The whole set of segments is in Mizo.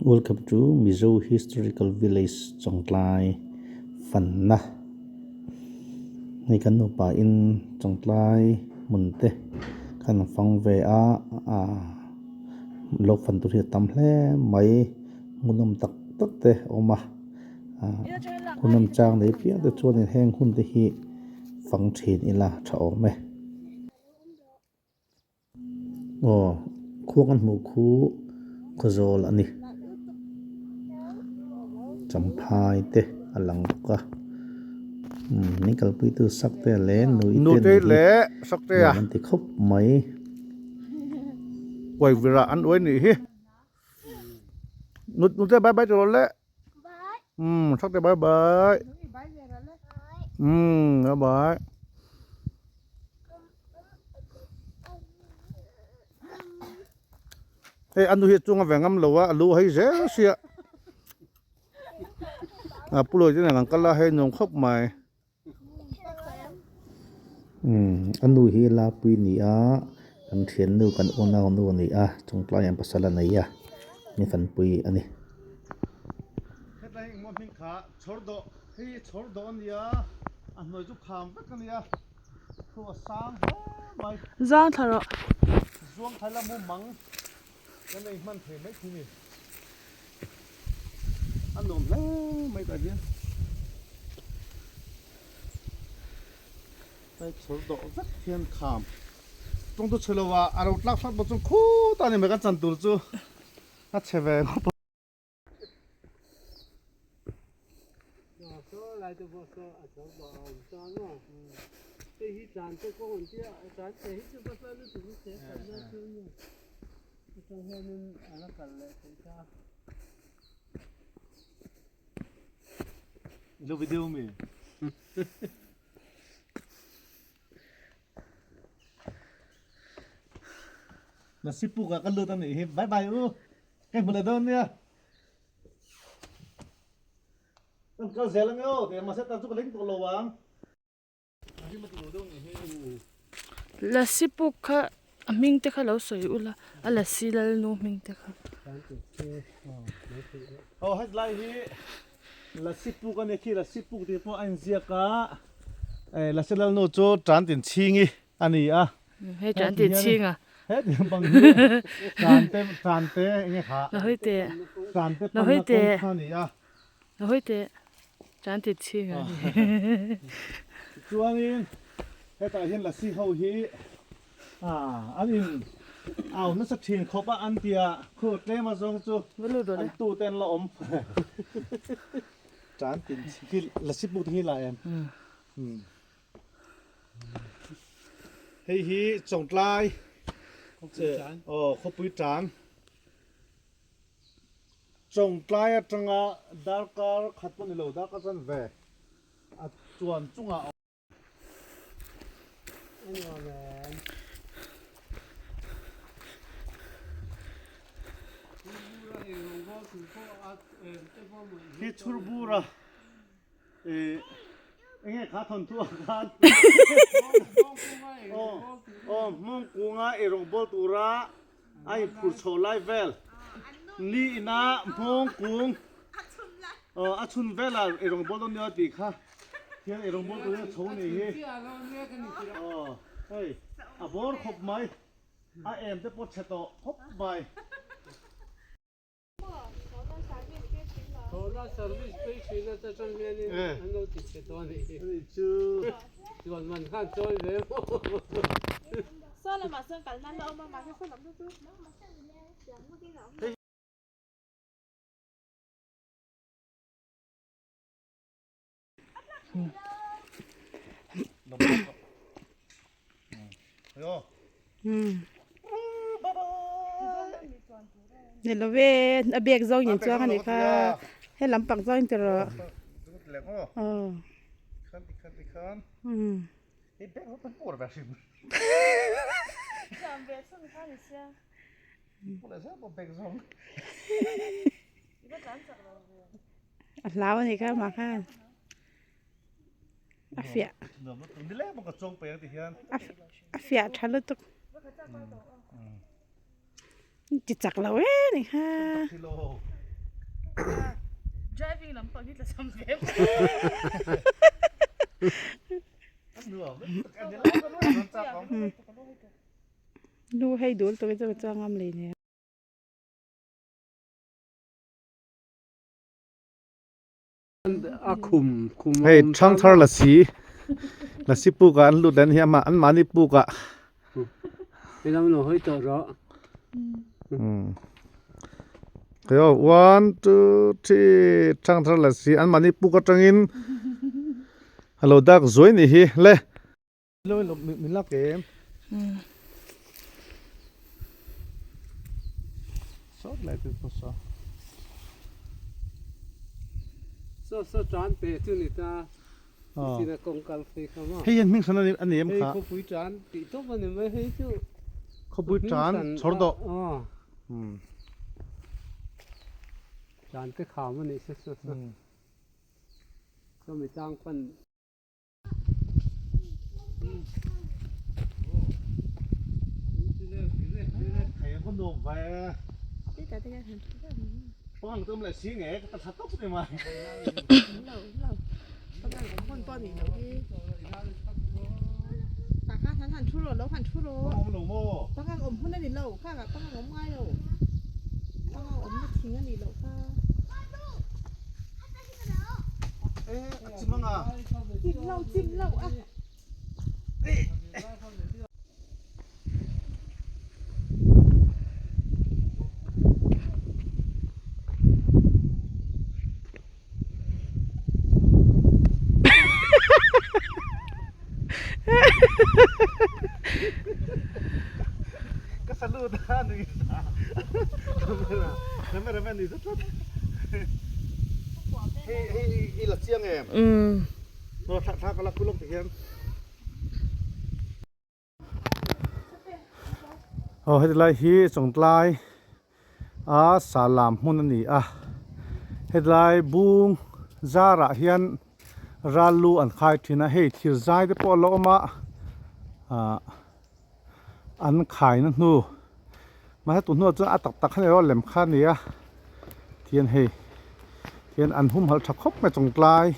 Welcome to Mizo Historical Village Chawngtlai fanna hei kan nupa in Chawngtlai hmun te khan an fang ve a ah lo fan tur hi a tam hle mai hmuhnawm tak tak te a awm a ah hun awm chang nei piang te chuan in heng hun te hi fang thin ila tha awm e. Aw khua kan hmuh khu khawzawl a ni champhai te a lang bawk a umm min kalpui tu sak te leh nui te ni hi nuam an ti khawp mai. Uai virah an uai nih hi nute bye bye tiraw le umm sak te bye bye umm bye bye. Hei a nu hi a chunga ve ngam lo a a lu a hei zel sia a pu lawi te nen an kal a hei nuam khawp mai. Umm a nu hi Lapui ni a kan thiannu kan unau nu a ni a chungtlai an pasal a nei a ni fanpui a ni. Hetlai engmaw hming kha chhawr dawh hei chhawr dawh a nia a hnuai chu kham vek a nia. Thu a sang hle mai. Zuang thla rawh. Zuang thla la mumang kan ei hman thei mai thei ni. A nuam hle mai tah hian. Hei chhawr dawh vek hian kham. Tawng chu chhe lo a, a ro tlak thlak bawk chuan khutah ni mai kan chan tur chu a chhe ve ngawt a. Ilo video mi. Nasipuka ka lut anih hi bye bye u. Ka hmu leh dawn nia. Kan kal zel ange aw tih mahse tan chu ka leng tawh lo ang. Lasi puk kha a hming te kha lo sawi ula a lasi lalnu hming te kha. Aw hetlai hi lasi puk a nia khi lasi puk tih pawh a inziak a lasi lalnu chu tan tin chhingi a ni a. Hei tan tin chhing a. He ti bang hi tan te tan te enge kha. La hawi te. Tan te pan na kawng kha ni a. La hawi te. Tan tin chhing a ni. Chuanin hetah hian lasi ho hi an in au nasa thin khawp a an tia khu tlem a zawng chu an tu te an la awm. Tan tin chhing hi lasi puk te hi la em. Hei hi Chawngtlai aw khawpui tan Chawngtlai atanga darkar khat pawh ni lo darkar chuan ve a chuan chungah a awm. Hi chhurbura. Enge kha thawn thu ah khan aw aw hmawng kunga ei rawng bawl tura a in phur chho lai vel ni ina hmawng kung aw a chhun vela ei rawng bawl dawn nia tih kha hian ei rawng bawl tura chho ni hi aw hei a bawr khawp mai a em te pawh chhe tawh khawp mai. Ni lo ve a bag zawng in chuang a nih kha he lampang zawng in ti rawh aw A hlau a nih kha amah khan a fiah a fiah tha lutuk ti chak lo em a nih kha. Driving lampang hi tla cham ve. Nu hei dul tur hi chu ka chuang ngam lei nia. Hei thangthar lasi lasi puk ah an lut leh ania amah anmahni puk ah one two three thangthar lasi anmahni puk atangin a lo dak zuai ni hi le. Min lak em? Sawt lai te pawh saw. Saw saw tan pe chu ni ta. Sina kawng kal phei kha maw. Hei hian hming hran a ni em kha? Hei khawpui tan tih tawp a ni mai hei chu. Khawpui tan chhawr dawh. Tan te kham a nih saw saw saw. Sawmi tlang pan. Ka salute a nui sa camera cameraman ni zat tlat hei hei i la chiang em Aw thla thla ka la pui lawk ti hian aw heti lai hi chawngtlai a salam hmun a ni a hetlai bung zarah hian ral lu an khai thin a hei thir zai te pawh a la awm a ah an khaina hnu mahse tun hnuah chuan a tak tak kha ni lo a lem kha a ni a tihian hei tihian an humhalh tha khawp mai chawngtlai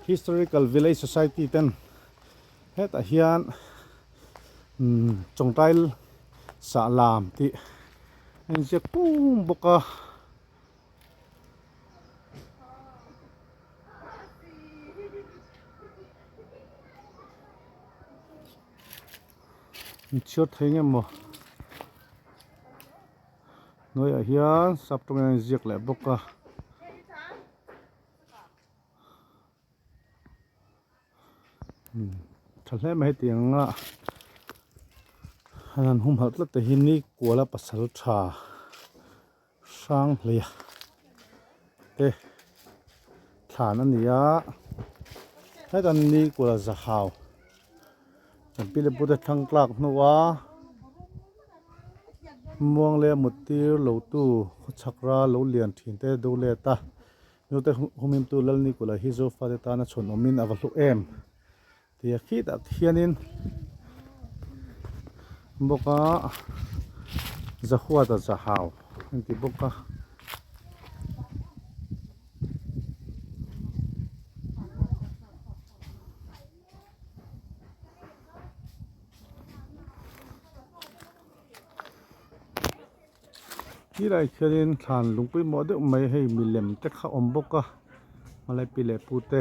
historical village society ten hetah hian umm chawngtlai sah lam tih a inziak pum bawk a. Chhiar thei nge maw hnuaiah hian sap tawngin a inziak leh bawk a. Tha hle mai hetiang a an humhalh tlat te hi ni kuala pasal tha hrang hleia te thlan a ni a hetah ni kuala zahau kan pi leh pu te thlang tlak hnua muang leh mut tir lo tu khawchhak ral lo lian thin te do let a. Nute humhimtu Lalnikula hi Zofate tana chhawn awmin a va hlu em tia khitah khianin bawk a Zahuata Zahau an ti bawk a. Tilai khianin thlan lung pawimawh deuh mai hei milem te kha awm bawk a hmalai pi leh pu te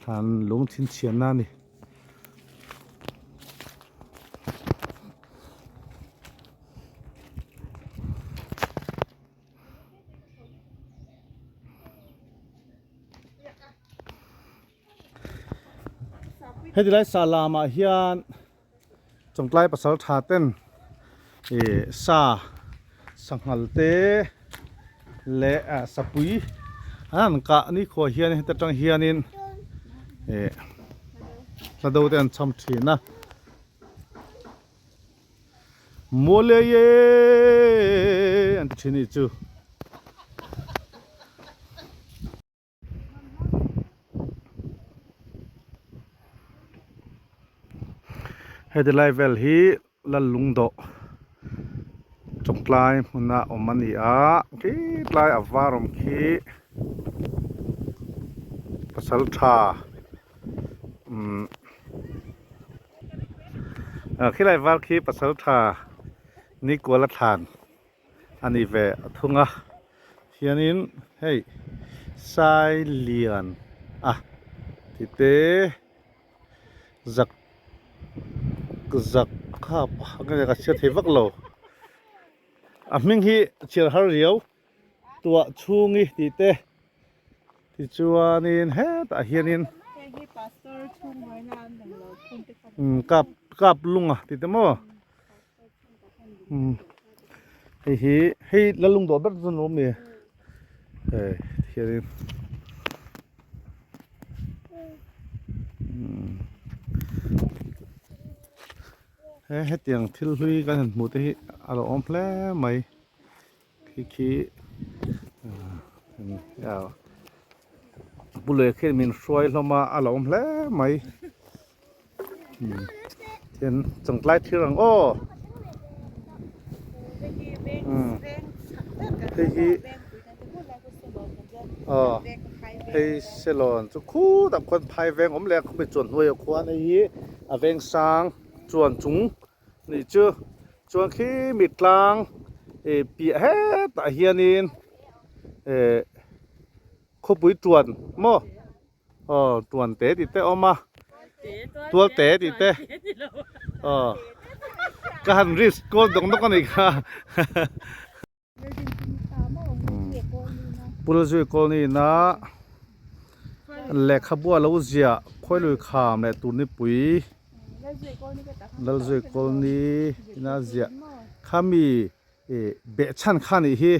thlan lung chhinchhiahna a ni. Heti lai salamah hian. Chawngtlai pasal tha ten ih sa sanghal te leh ah sapui an han kah ni khuah hian heta tang hianin ih hla do te an cham thin a mawle ye an ti thin a nih chu. Heti lai vel hi Lallungdawh Chawngtlai hmuna awm a ni a khilai a var awm khi pasal tha umm khilai var khi pasal tha Nikuala thlan a ni ve a thung a hianin hei Sailian a ti te. Zak zak kha ka chhiar thei vak lo a hming hi chhiar har riau tuah chhungi tih te tichuanin hetah hianin umm kap kap lunga tih te maw umm hei hi hei lalung dawh ber chu an awm a ni hei hianin. He hetiang thil hlui kan han hmuh te hi a lo awm hle mai khi khi pu leh khian min hruai hlawm a a lo awm hle mai Thian chawngtlai thlir ang aw hei hi aw hei selawn chu khutah khuan phai veng awm leh a khawpui chuan hnuaiah khuan hei hi a veng sang chuan chung nih chu chuan khi mi tlang ih piah hetah hianin eh khawpui tuan maw. Aw tuan te tih te a awm a tual te tih te aw ka han risk kual dawk dawk a nih kha Pulzui colony ina lehkhabu a lo ziah khawilui kham leh turnipui Lalzui colony ina ziah khami ih behchhan kha nih hi.